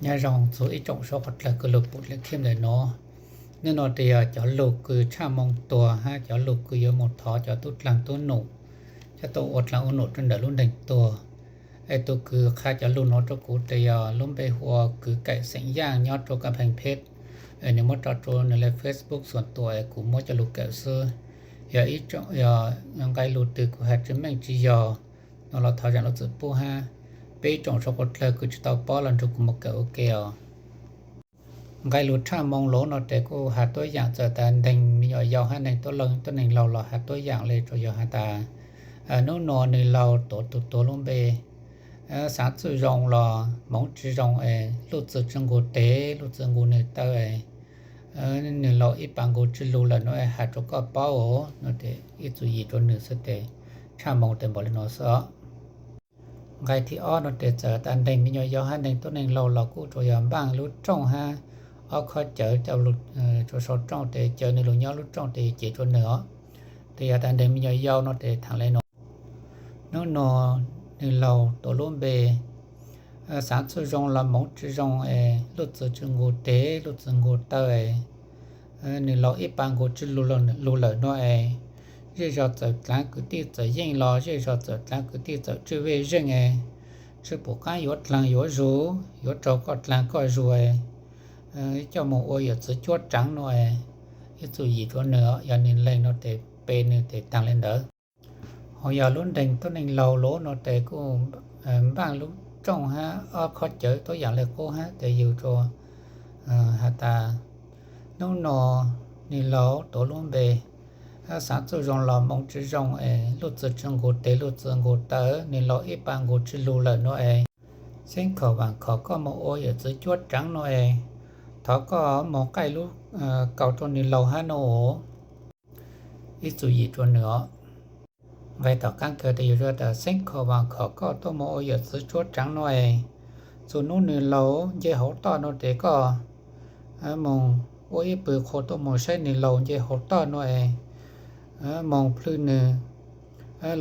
Nyob zoo txug ib tsoom suav qhuav dlawg kws lug pum dlej khib ntawm nuav. Nub nua tes yog cov lug kws tshaj moo tuag hab cov lug kws yuav moog thov cov tub dlaag tub num coj tuaj ua dlaag ua num rua ntawm lub nteeg tuag. Es tug kws qha cov lug nuav rua kuv tes yog lub npe hu ua Kws Kaim xeem Yaaj nyob rua Kaam Pheej Pheb. Nwg muab tso rua nwg le Facebook xuam tuam es kuv muab coj lug kawm xwb. Yog ib tsoom, yog nqai lug twg kuv has tsi meej tsi yog no los thov zaam lub txim pub hab. Peb ib tsoom suav qhuav dlawg kws tsi tau paub los nrug kuv moog kawm ua ke os. Nqai lug tshaj moo lug no tes kuj has tuab yaam, txawm tas neeg me nyuam yaus hab neeg tuab laug tuab neeg laug los has tuab yaam le, tsuas yog has tas nub nua nwg laug tuav tug tuag lub npe, xaav txuj zoo los moov tsi zoo es luj txwg tsi nqug tes, luj txwg nqug nwg taw es nwg laug ib pav nqug tsi lug lawm no es has rua koj paub os no tes ib txwm yim rua nwg xwb tes tshaj moo tes npaum le nuav xwb os. Nqai thib ob no tes txawm tas neeg me nyuam yaus hab neeg tuab neeg laug los kuj tsuas yog npaaj lub rooj hab ob khob cawv rua sau rooj tes cawv nwg lug nyob lub rooj tes cev rua nwg os. Tes yog tas neeg me nyuam yaus no tes thaam le nuav. Nub nua nwg laug tuav lub npe, xaav txuj zoo los moov tsi zoo es luj txwg tsi nqug tes, luj txwg nqug taw es nwg laug ib pav nqug tsi lug lawm no es zej zog txawm dlaav kwv tij txawm yeej los zej zog txawm dlaav kwv tij txawm tswj vej zeej es tsi pum qaab yuav dlaag yuav zug, yuav raug koj dlaag koj zug es coj moog ua yawm txwv cuab tsaav no es ib txwm yim rua nwg, yog nwg leeg no tes pe nwg tes taag le ntawd. Ho yog lub neeg tuab neeg laug lug no tes kuj npaaj lub rooj hab ob khob cawv tuab yaam le qub hab tes yug rua has tas nub nua nwg laug tuav lub npe, xaav txuj zoo los moov tsi zoo es luj txwg tsi nqug tes, luj txwg nqug taw, nwg laug ib pav nqug tsi lug lawm no es xeeb khaum vaam khom koj moog ua yawm txwv cuab tsaav no es thov koj moog qaij lub kaus rua nwg laug hab no os. Ib txwm yim rua nwg os. Nqai tom qaab kawg tes yug rua tas xeeb khaum vaam khom koj tuaj moog ua yawm txwv cuab tsaav no es txug nub nwg laug nce hauv toj no tes koj moog ua ib pwg qhua tuaj moog saib nwg laug nce hauv toj no es moog plhws nwg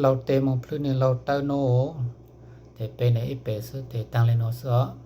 laug tes, moog plhws nwg laug taw no os. Tes pe nwg ib pe xwb tes taag le nuav xwb os.